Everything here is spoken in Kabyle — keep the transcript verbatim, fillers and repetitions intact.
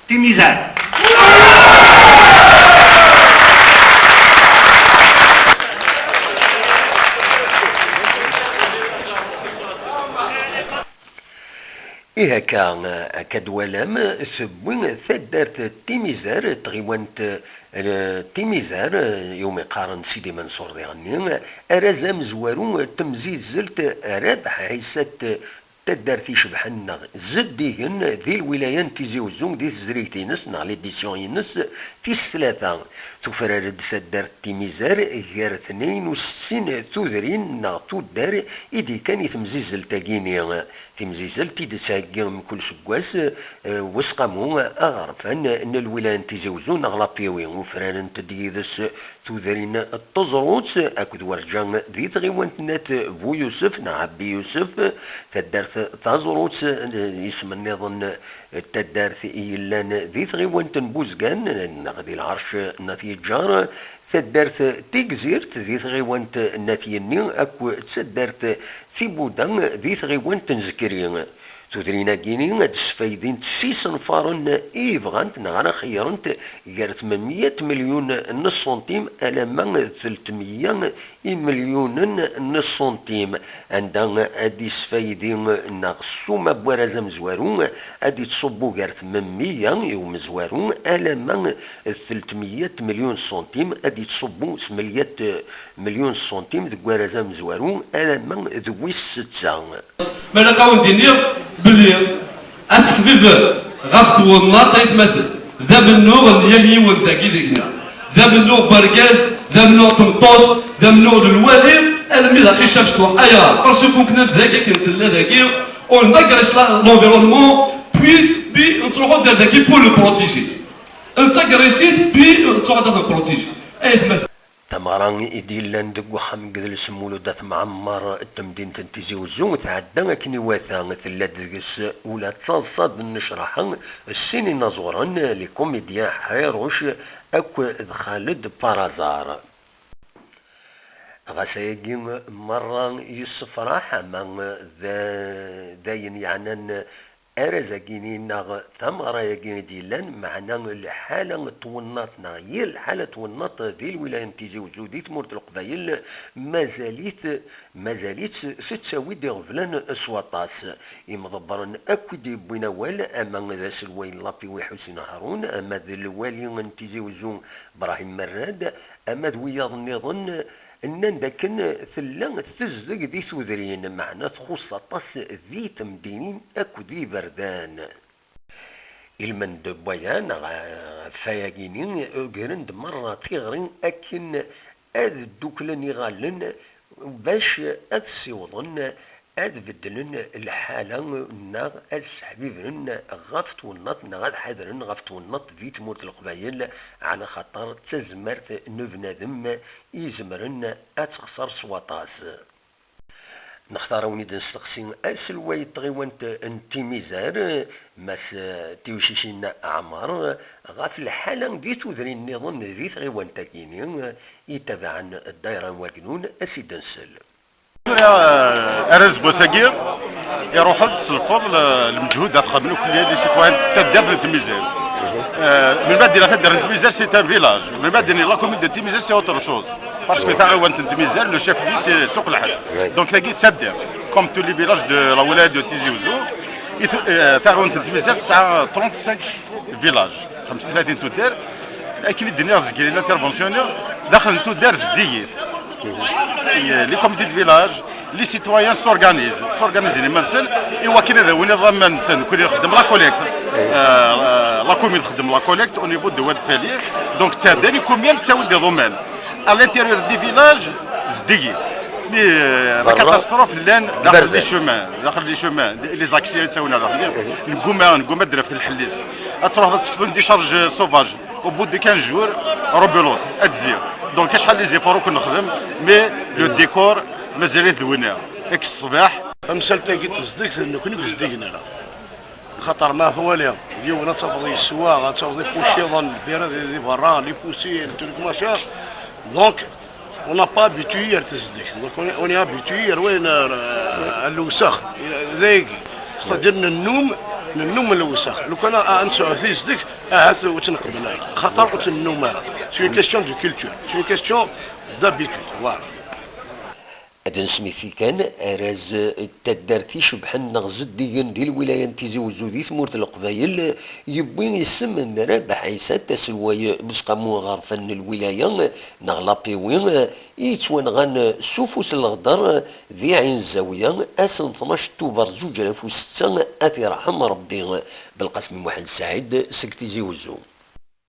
Timizar. Ihi akka, akka d-twalam, tewwi taddart Timizar, tɣiwant, eh, Timizar, eh, iwumi qqaren Sidi Manṣur diɣenni, arraz amezwaru n temzizzelt Rabeḥ Ɛisa, taddart icebḥen neɣ zeddigen di lwilaya n Tizi Uzzu, di tezrigt-ines neɣ l'édition-ines tis tlata. Tufrar-d taddart Timizar gar tnayen u settin tudrin neɣ tuddar i d-ikkan i temzizzelt-agi-ni. Timzizzelt i d-tettheggi mkul seggas, eh, Wesqamu aɣerfan n lwilaya n Tizi Uzzu neɣ l'Apiwi. Ufrarent-d yid-s tudrin n Teẓrut akked Werǧa di tɣiwant n At Bu Yusef neɣ Ɛebbi Yusef, taddart Taẓrut, eh, isem nniḍen, eh, taddart i yellan di tɣiwant n Buzgan neɣ di lɛerc n At Yeǧǧar, taddart Tigzirt di tɣiwant n At Yenni akked taddart Tibuda di tɣiwant n Zekri. Tudrin-agi-ni ad d-sfaydint s isenfaren i bɣant neɣ ara xeyyrent gar tmemya n tmelyun n ṣṣuntim alamma d telt meyya imelyunen n ṣṣuntim, anda ad d-isfaydi neɣ ssuma n warraz amezwaru ad d-ittṣubbu gar tmemya i umezwaru alamma d telt meyya n tmelyun ṣṣuntim, ad d-ittṣubbu s meyya n tmelyun ṣṣuntim deg warraz amezwaru alamma d wis setta. Ma ilaq a wen-d-iniɣ belli aseḥbiber ɣef twennaḍt, aytmaten, d amennuɣ n yal yiwen dagi deg-neɣ. D amennuɣ n wergaz, d amennuɣ n tmeṭṭut, d amennuɣ n lwali, almi d aqcic amecṭuḥ. Ayɣer? Parce que nekni dagi akken tella dagi, on agresse la, l'environnement, puis, puis nettruḥu-d ar dagi pour le protéger. Nettagress-it, puis nettruḥu-d ad t-nprotéger. Aytmaten. Tameɣra i d-yellan deg uxxam n yidles Mulud At Mɛemmer n temdint n Tizi Uzzu tɛedda akken iwata, tella-d deg-s ula d taḍsa d nnecraḥa, sin inaẓuren, les comédiens Ḥiruc akked Xaled Parazar. Ɣas ayagi merra yessefraḥ, ama d, d ayen yeɛnan arraz-agi-ni neɣ tameɣra-agi i d-yellan, meɛna lḥala n twennaḍt neɣ yir lḥala n twennaḍt di lwilaya n Tizi Uzzu, di tmurt n Leqbayel, mazal-it, mazal-itt tettawi-d iɣeblan s waṭas. Imḍebbren akk i d-yewwin awal, ama d aselway n l'Apiwi Ḥusin Haṛun, ama d lwali n Tizi Uzzu Brahim Merrad, ama d wiyaḍ nniḍen, nnan-d akken tella tezdeg di tudrin, meɛna txuṣṣ aṭas di temdinin akked iberdan. Ilmend n waya, neɣ ɣef wayagi-ni, ugren-d merra tiɣri akken ad dduklen iɣallen bac ad ssiwḍen ad beddlen lḥala neɣ ad sseḥbibren ɣef twennaḍt neɣ ad ḥadren ɣef twennaḍt di tmurt n Leqbayel, ɛla xaṭer d tazmert n ubnadem izemren ad texṣer s waṭas. Nextar a wen-id-nesteqsi aselway n tɣiwant n Timizar, Mass Tiwcicin Ɛmer, ɣef lḥala di tudrin nniḍen di tɣiwant-agi-ni itabaɛen ddayra n Wagnun, a s-id-nsel. Tura, eh, arraz n wass-agi, iruḥ-d s lfeḍl, eh, lmeǧhud ad xedmen akk les citoyens n taddart n Timizar. Eh, melmi ad d-iniɣ taddart n Timizar, c'est un village. Melmi ad d-iniɣ la commune de Timizar, c'est autre chose. Parce que taɣiwant n Timizar, le chef-lieu, c'est Souq Lḥed. Donc, tagi d taddart. Comme tous les villages de la wilaya de Tizi Ouzou, i t-, eh, taɣiwant n Timizar tesɛa trente-cinq village, xemsa u tlatin tuddar, akken i d-nniɣ zgir l'intervention-nni, daxel n tuddar zeddigit. Et, euh, les comités de village, les citoyens s'organisent, s'organisent iman-nsen, i wakken ad awin iḍumman-nsen, nekkni nxeddem la collecte, euh, euh, la commune txeddem la collecte au niveau de Wad Fali, donc ttɛeddan i combien ttawi-d iḍumman. À l'intérieur des villages, zeddigit. Mais, euh, la catastrophe, llan daxel les chemins, daxel les chemins, les accidents, ttawin daxel. Negguma, negguma ad d-naf lḥell-is. Ad truḥeḍ ad tekfeḍ une décharge sauvage. Au bout de quinze jours, rebelote, ad d-tezzi. Donc, acḥal les efforts akk nexdem, mais le décor, mazal-it d winna. Yak ṣṣbeḥ. Tamsalt-agi n tezdeg, d nekkni ur zdigen ara. Xaṭer ma twaliḍ, yiwen ad tafeḍ yeswa, ad tafeḍ ifuciḍen, lbira di, di berra, les poussines, truc machin. Donc, on n'a pas habitué ar tezdeg. Donc, on est, on est habitué ar wayen, ar, ar lewsex. Dayagi, c'est-à-dire nennum Nennum lewsex. Lukan ad nesɛu tizdeg, ahat ur tt-nqebbel ara. Xaṭer ur tt-nennum ara. C'est une question de culture. C'est une question d'habitude. Voilà. Ad nesmekti kan, arraz n taddart icebḥen neɣ zeddigen di lwilaya n Tizi Wezzu di tmurt n Leqbayel, yewwi isem n Rabaḥ Ɛisa, d aselway n Useqqamu Aɣerfan n lwilaya, neɣ l'A P W, i yettwanɣan s ufus n leɣder di Ɛin Zawiya, ass n tnac Tubeṛ zuǧ alaf u setta, ad t-irḥem Ṛebbi. Belqasem Muḥend Saɛid seg Tizi Wezzu.